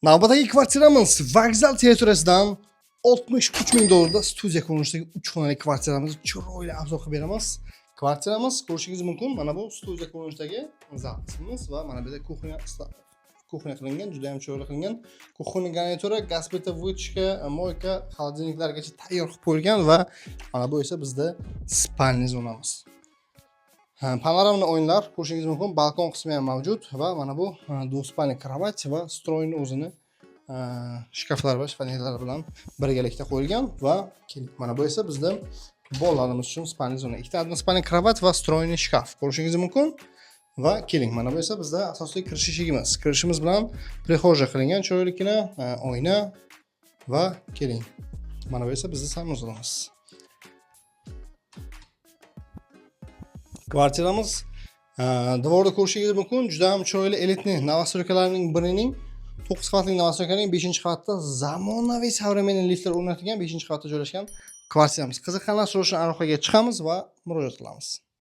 Navbatdagi kvartiramiz vokzal territoriyasidan 63 ming dollarda studiya ko'rinishidagi 3 xonali kvartiramizni chiroyli обзор qilib beramiz. Kvartiramiz, ko'rishingiz mumkin, mana bu studiya ko'rinishidagi zal qismimiz va mana bu yerda кухня qilingan, juda ham chiroyli qilingan. Кухня garnituri, gaz plita, вытяжка, мойка, холодильник largacha tayyor qilib qo'yilgan va mana bu esa bizda спальный zonamiz. Ha, панорамный oynalar ko'rishingiz mumkin, balkon qismi ham mavjud va mana bu двуспальный кровать va встроенный o'zini shkaflar va shifonyerlar bilan birgalikda qo'yilgan. Va keling, mana bu esa bizda bolalarimiz uchun спальный zona. Ikkita односпальный кровать va встроенный shkaf ko'rishingiz mumkin. Va keling, mana bu esa bizda asosiy kirish eshigimiz. Kirishimiz bilan прихожая qilingan chiroylikgina, oyna va keling, mana bu esa bizni санузел imiz. Kvartiramiz двор da ko'rishingiz mumkin, juda ham chiroyli элитный новостройка larning birining, 9 qavatli новостройка ning 5-qavatda zamonaviy современный liftlar o'rnatilgan 5-qavatda joylashgan kvartiramiz. Qiziqqanlar, срочно aloqaga chiqamiz va murojaat qilamiz.